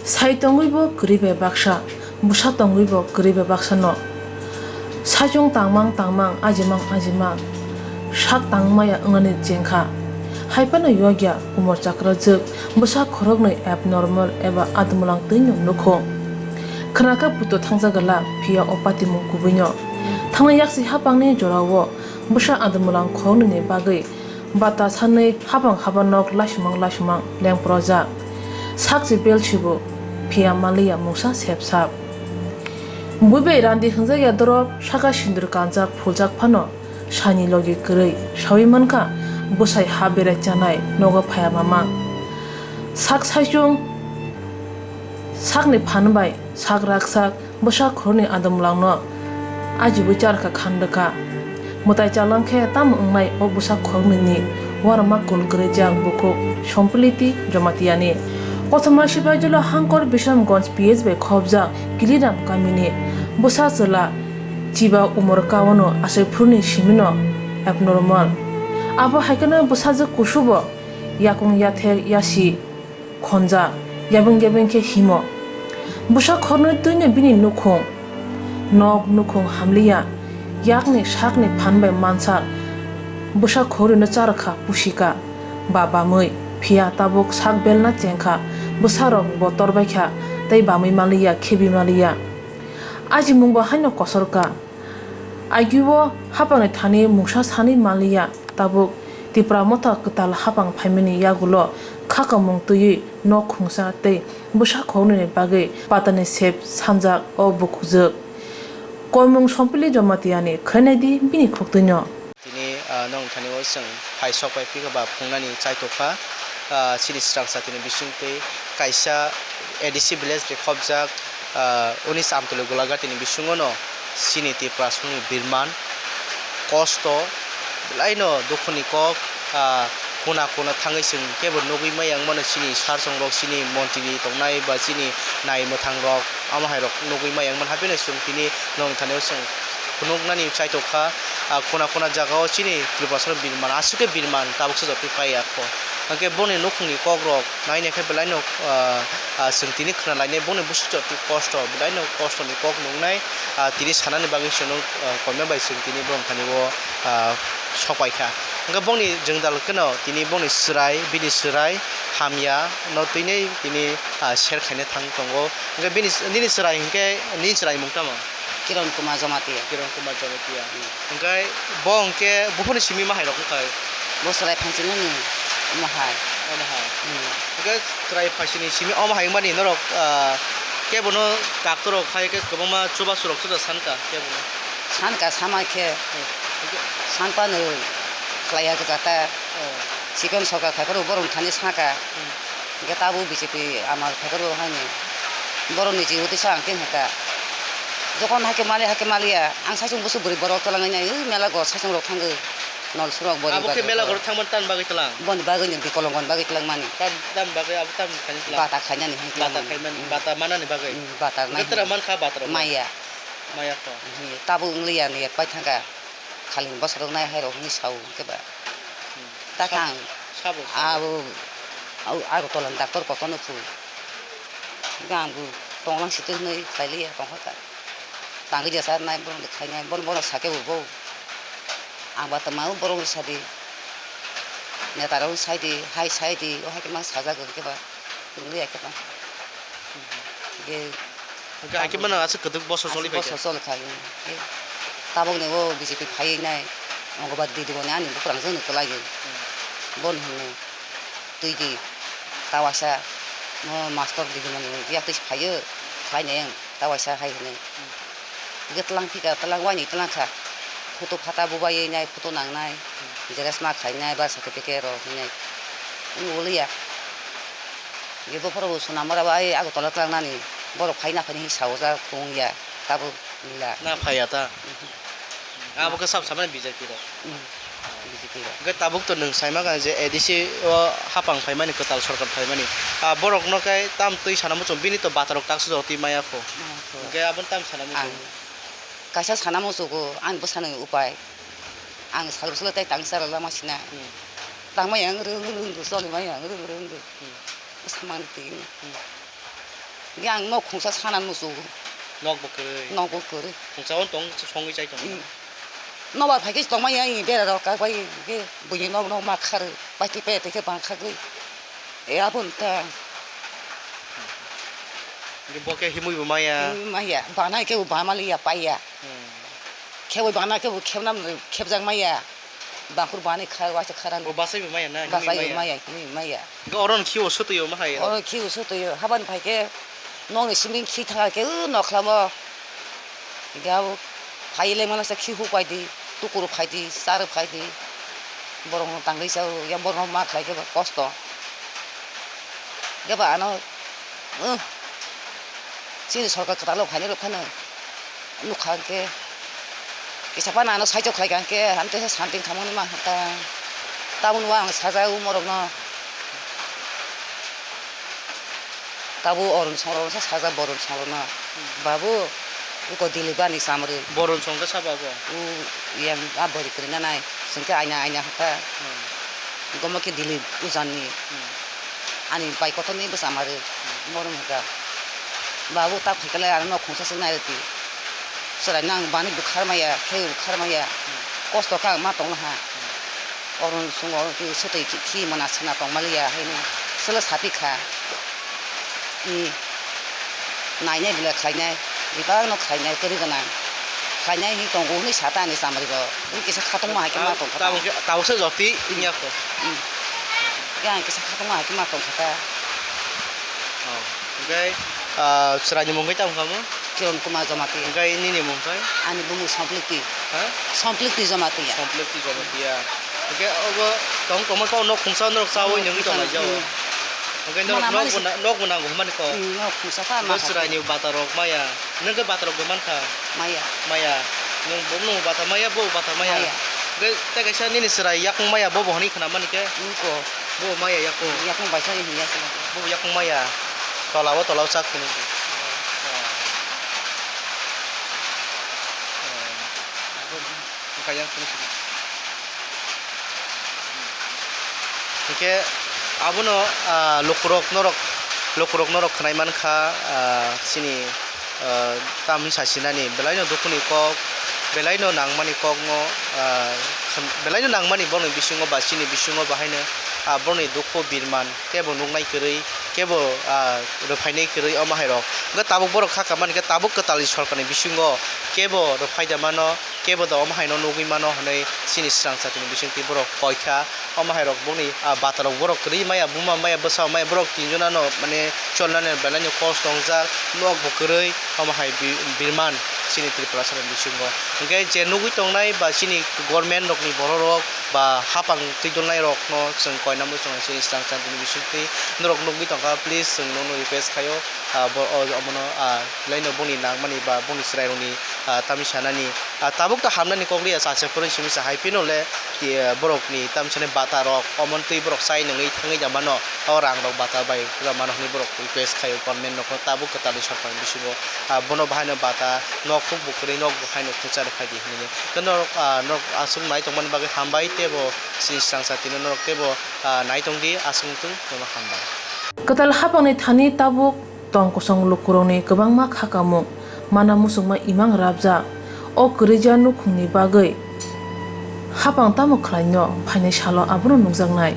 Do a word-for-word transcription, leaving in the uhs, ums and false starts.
Sai tongwi bo kwrwi bai baksa, bwsa tongwi bo kwrwi bai baksa no. Saichung tangmang tangmang, ajimang ajimang, sak tangmaya wngnani chengkha. Hai phano yokya umor chakrajwk, bwsa khoroknwi abnormal eba adumulang twino nukhung. Khwnakha puto thangjaga la, phiya o patimung kubuino. Thangnai yaksi hapangni jorao bwsa adumulang khoroknwini bagwi bata sanwi hapang haba nok laisumang laisumang lengprojak. Sakchi belsibo phiya manliya mungsa sep sap. Bui bai randi hwnjakya dorop saka sindur kanjak phuljak phano saini logi kwrwi saui mankha bwsai ha berai chanai nogo phaiya mama. Sak saichung sakni phan bai sak raksak bwsa khoroknwi adumlangno ajibwi charkha khandwkha. Mwtai chalang khe tamo wngnai o bwsa khoroknwini uarma kul kwrwijak bukhuk Sompliti Jamatia ni. Kothoma Sipaijalo Hangkor Bisramganj P H bai khopjak Kiliram kamini bwsa chwla chiba umor kawano aswk phuruni simino abnormal. Abo hai kheno bwsajwk kusubo yakung yathek yasi khonjak, yabeng yabeng khe himo. Bwsa khornwi twino bini nukhung, nok nukhung hamliya, yakni sakni phan bai mansak bwsa khorwino charwkha pusika ba bamwi, phiya tabuk sak belna chengkha, bwsarok bo torbaikha tei bamwi manliya, khebi manliya. Ajimungbo haino kosorkha. Aigwi o hapangni thani mungsa sanwi manliya, tabuk Tipra Motha kwtal hapang phaimani yagulo khakamung twiwi nok khungsa tei bwsa khoroknwini bagwi patani sep sanjak o bukhukjwk. Koimung Sompili Jamatia ni khwnaidi bini khuktwino. Tini, ah, nong thani o chwng phai sok pai phikha ba phungnani chai tokha, ah, chini swrang satini bising twi kaisa A D C village bai khopjak, ah, Unis Amtoli Golaghat ni bisingo no chini Tiprasongni birman, kosto, belaino dukhuni kok, ah, kuna kuna thangwi chwng kebo nugwi maya wngmano chini sarsongrok, chini montri tongnai ba chini nai mwthangrok, amo hairok nugwi maya wngmano. Hapheno chwng tini nong thani o chwng phunuknani chai tokha, ah, kuna kuna jagao chini Tiprasongni birman, aswk khe birman tabukse jotoi paiya kho. Hwnkhe boni nukhungni kokrok naina khe belaino, ah, ah, chwng tini khna lainai boni bwswk jotoi kosto, belaino kostoni kok nungnai, ah, tini sanani bagwi chwngno, ah, koimya bai chwng tini borok thani o, ah, sok pai kha. Hwnkhe boni jwngjal kheno tini boni chwrai, bini chwrai hamya no twinai tini, ah, ser khaina thang tongo. Hwnkhe bini, nini chwrai hwnkhe, nini chwrai mung tamo? Kiron Kumar Jamatia. Kiron Kumar Jamatia. Hmm. Hwnkhe bo hwnkhe buphurni simi ma hai rok wngkha? Bo chwrai phansinani omo hai. Omo hai. Hmm. Hwnkhe chwrai phaisini simi omo hai wngmani norok, ah, kebono doctor rok hai khe kwbangma chubachu rok chuda sankha kebono. Sankha sama khe. Hmm. Hwnkhe sanpano khlaiya kwchata. Oh. Chikon sorkar khai phano borok thani saka. Hmm. Hwnkhe tabuk B J P amar phaikhe rw haino borokni je uddesho ang khe hwnkha. Jokhon haikhe mali haikhe maliya, ang saichung busu bwrwi borok twlangwi nai, ui mela gor saichung rok thangwi nol surok bwrwi. Abo khe mela gor thangmani tamni bagwi twlang? Boni bagwi ni bikolongoni bagwi twlangmani. Tam, tamni bagwi abo tamni khaina twlang? Bata khainani hwn. Bata twlangmani. Khaimani, hmm, bata manani bagwi? Hmm, bata. Hwnkhe nai twra hwn. Mankha bata rok? Maya. Maya kho. Hmm, tabuk wngliya ni yak pai thangkha. Khalini bwsarok nai hai rok hwnwi sao hwnkhe ba. Hmm. Takhe ang sabo, sabo. Abo, abo, abo Agartala ni doctor kotorno phuru. Hwnkhe ang bo tonglang sitwk hwnwi khlai liya tongkha kha. Tangwi jesa nai borok de khainai, bono, bono sakhe bo bo. Ang ba tongma borok rw sadi. Neta rok sai di, hai sai di, o hai khe ma sajak hwnkhe ba. Tongwi ya khe tong. Hwnkhe hai khe mano aswk kwdwk bosor choli bai khe. Aswk bosor choli kha. Hwnkhe tabukni o B J P phaiwi nai Ongobadi Didi boni ani bukrang jani kwlai. Hmm. Boni hwnwi twi di ta waisa no master Didi mani yak twi phaiyo khlai nai ang ta waisa hai hwnwi. Hmm. Hwnkhe twlang phika, twlang waini twlang kha. Photo phata bubaiwi nai, photo nangnai, hmm, xerox ma khainai, birth certificate rok hinwi. Wng wliya. Hwnkhe bophoro bo Sonamora bai Agartala twlangnani. Borok phai na phai hinwi sao jak, phung ya. Tabuk nila. Na phai ya ta? Mhm. Abo khe sab samani B J P rok. Hmm. B J P rok. Hwnkhe tabuk to nwng sai mankha je A D C o hapang phaimani, kwtal sorkar phaimani. Ah, borokno khe tam twi sana muchung, bini to bata rok taksajak twi maya kho. Maya kho. Hwnkhe abono tam sana muchung. Ang kaisa sana muchungo, ani bwsani upai. Ang sal bwswk tei tangsa rwlama sina. Hmm. Tangmaya ang rwng rwng rwng choli maya ang rwng rwng rwng. Hmm. Bwsa mangni twi. Hmm. Yang nok khungsa sana musu. Nok bo kwrwi. Nok bo kwrwi. Khungsa on tong songwi chai tong. Nobar phai khe tongmani yang bera rok kak bai khe buini nok nok ma khar bai te pe te khe bang khagwi. E abon ta. Bo khe himui bo maya. Maya bana khe bo bamali ya paiya. Kheboi bana khe bo khebnam khebjak maya. Bangkur bani kha waisa kha rang. O basai bo maya na, himwi Basai maya. Maya, himwi maya. Ga oron khi o sotoi o mahai. Oro khi o sotoi o. Haban phai khe nong ni siming khi thang khe u nokhlamo. Ga o phai le mano sa khi hu pai di, tukuru phai di, sar phai di. Borok no tangwi sa o, ya borok no ma khlai khe ba kosto. Ga ba ano, uh, chini sorkar kwtal o phainai rok phano. Nukha hwnkhe kisa phano ano saichok khlaikha hwnkhe, hamtwi khe santi wngkha mani ma hwnkha. Tabukno ang sajak umorokno. Tabuk Orun songrokno sajak, Borun songrokno. Babu, uko Dilip bani chamrwi. Borun song khe sabo abo? U yang a bwrwi kwrwi nanai. Chwng khe aina aina hwnkha. Gomo khe Dilip ujanni. Ani bai kotorni bwsa mari. Borok hwnkha, "Babu, ta phaikhe lai ano nok khungsa swk nai rwdi. Chwrai nang bani bwkhar maya, khe bwkhar maya. Kosto kha ang ma tongna ha." Oro swngwi swtwi khi mana swna tongmaliya haino swlo sapi kha. Nainai belai khlainai, bebakno khlainai kwrwi gwnang. Khlainai hinwi tongo hwnwi sa ta ani chamari bo. Hwnwi kisa khatungma hai khe ma tongkha ta. Tabuk khe, tabuk se jotwi wngya kho. Yang kisa khatungma hai khe ma tongkha ta. Oh, hwnkhe, ah, chwraini mung khe tamo kha mo? Kiron Kumar Jamatia. Hwnkhe nini mung khe? Ani bumung Sompliti. Ha? Sompliti Jamatia. Sompliti Jamatia. Hwnkhe obo tong tongma khe o nok khungsa norok chawi nungwi tong lai jao. Hwnkhe norok nok bo na-, nok bo nango hwnmani kho. Nok khungsa kha. Bo chwraini bata rok maya. Nwng khe bata rok bo mankha? Maya. Maya. Nwng bo, nwng bata maya, bo bata maya. Maya. Hwnkhe tei kaisa nini chwrai yakung maya, bo bo hwnwi khna mani khe? Nwng ko. Bo maya yakung. Yakung bai sai hwnwi ya sila. Bo yakung maya. Tola o, tola o chak phini. Kaya phini. Hwnkhe abono, ah, lukurok norok, lukurok norok khwnai mankha, ah, chini, ah, tamni sasinani belaino dukhuni kok, belaino nangmani kokno, ah, belaino nangmani bongni bisingo ba chini bisingo bahaino, ah, bongni dukhu birman kebo nuknai kwrwi, kebo, ah, rwphainai kwrwi omo hairok. Hwnkhe tabuk borok kha kamani khe tabuk kwtalni sorkarni bisingo kebo rwphai da mano. Kebo da omo haino nugwi mano hwnwi chini swrang chati ni bisingtwi borok koi kha. Omo hai rok boni, ah, bata rok borok kwrwi maya, buma maya, bwsa maya, borok tin jona no mane cholnani belai no kosto wngjak, nok bo kwrwi, omo hai bi-, birman chini Tripura sara ni bisingo. Hwnkhe je nugwi tongnai ba chini government rok ni borok rok ba hapang twi dolnai rok no chwng koina muchung chini swrang chati ni bisingtwi norok nugwi tongkha, please chwng nono request khaio, ah, bo-, o-, omono, ah, belai no boni nangmani ba boni chwrai rok ni, ah, tamni sanani. Ah, tabuk ta hamnani kok liya, sacha phuru simi sa hai phino le, ti, ah, borok ni tamsani bata rok, omo twi borok chai nungwi thangwi da mano, o rang rok bata bai da mano hwnwi borok request khaio government rok no, tabuk kwtal ni sorkar ni bisingo, ah, bono bahai no bata nok huk bo kwrwi nok bo hai no khungsa rw phai di hwnwi. Tei norok, ah, norok aswk nai tongmani bagwi hambai tei bo chini swrang chati no norok tei bo, ah, nai tong di, aswk wng thung, jotono hambai. Kwtal hapangni thani tabuk tong kosong lukurokni kwbangma khakamung, mana muchungma imang rabjak. O kwrwija nukhungni bagwi hapang tamo khlaino phainai salo abono nukjaknai.